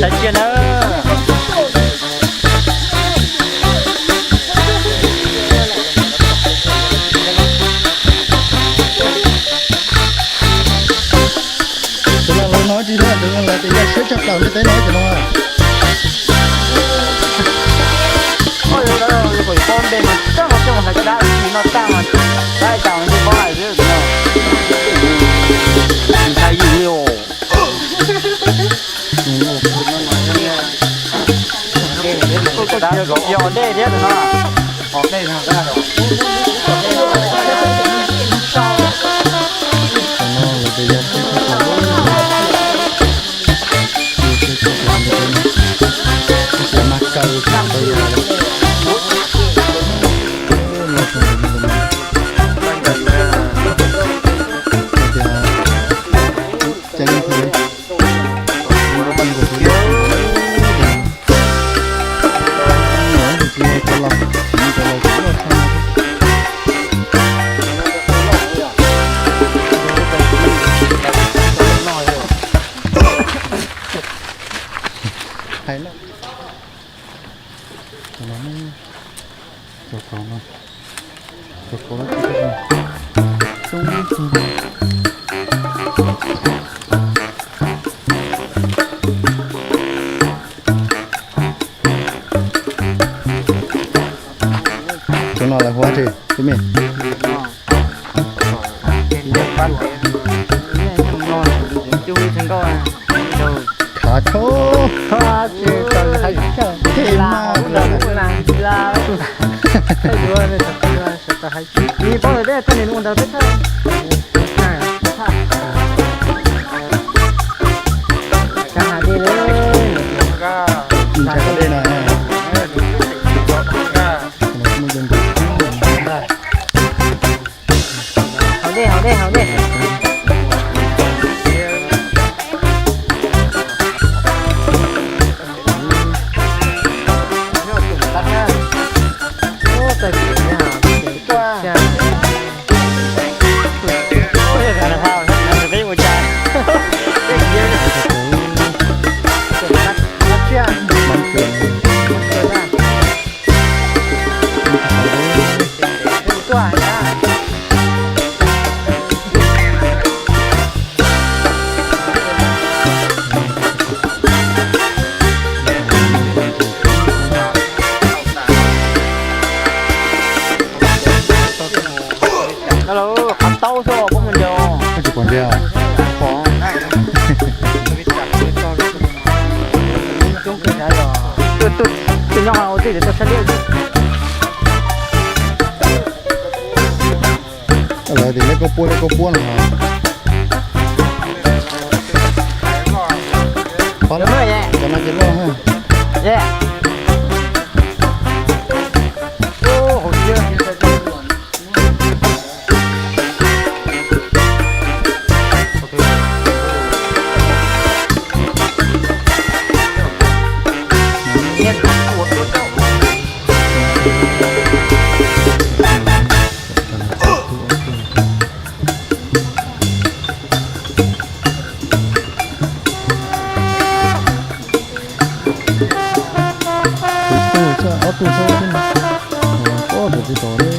Sai tsiaj na. Tus no lawv hnov tsis tau, tus no lawv tias yog siab tshaj plaws ntiaj teb no tus no. Ntshai yus li os. Yog dej thiab tus no. Tus no lawv tias yog siab tshaj plaws. Mas kaw tau yog. Ceeb thiab. Hais lawm. Cov no, cov kauv no, cov kauv no. Cov no lawv hu ua dab tsi tub me? Khav khaub. Khav tshoob. Khav tshoob. Khav tshoob. Ib pab ntawd peb tuaj nim no ntawd peb thaj. Ntshai qhov dej no. Haus dej, haus dej, haus dej. Qhov taub xwb pom mus ncaus. Koj tsis pom ntsia? Pom. Tus nyob ua tij tuaj saib liab. Lawv tias liab koj puab, liab koj puab no. Cov no ces loj. Tus tug xwb, ob tug xwb, ob tug tsis tau li.